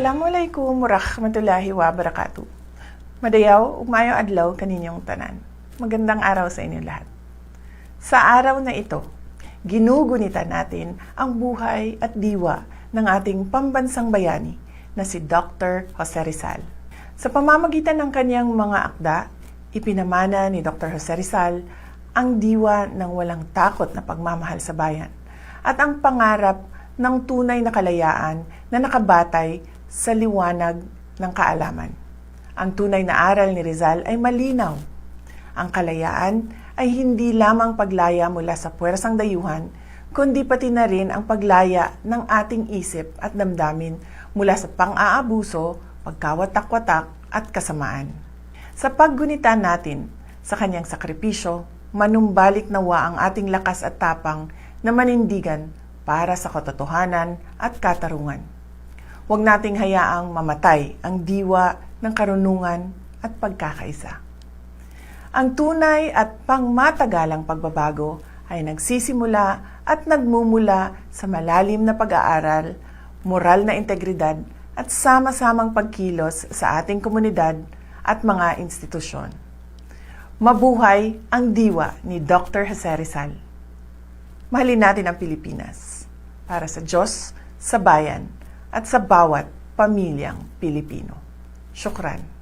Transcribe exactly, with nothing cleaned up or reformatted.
Assalamualaikum warahmatullahi wabarakatuh. Madayaw ug maayo adlaw kaninyong tanan. Magandang araw sa inyo lahat. Sa araw na ito, ginugunita natin ang buhay at diwa ng ating pambansang bayani na si Doktor Jose Rizal. Sa pamamagitan ng kanyang mga akda, ipinamana ni Doktor Jose Rizal ang diwa ng walang takot na pagmamahal sa bayan at ang pangarap ng tunay na kalayaan na nakabatay sa liwanag ng kaalaman. Ang tunay na aral ni Rizal ay malinaw. Ang kalayaan ay hindi lamang paglaya mula sa puwersang dayuhan, kundi pati na rin ang paglaya ng ating isip at damdamin mula sa pang-aabuso, pagkawatak-watak at kasamaan. Sa paggunita natin sa kanyang sakripisyo, manumbalik nawa ang ating lakas at tapang na manindigan para sa katotohanan at katarungan. Huwag nating hayaang mamatay ang diwa ng karunungan at pagkakaisa. Ang tunay at pangmatagalang pagbabago ay nagsisimula at nagmumula sa malalim na pag-aaral, moral na integridad, at sama-samang pagkilos sa ating komunidad at mga institusyon. Mabuhay ang diwa ni Doktor Jose Rizal. Mahalin natin ang Pilipinas. Para sa Diyos, sa bayan, at sa bawat pamilyang Pilipino. Shukran.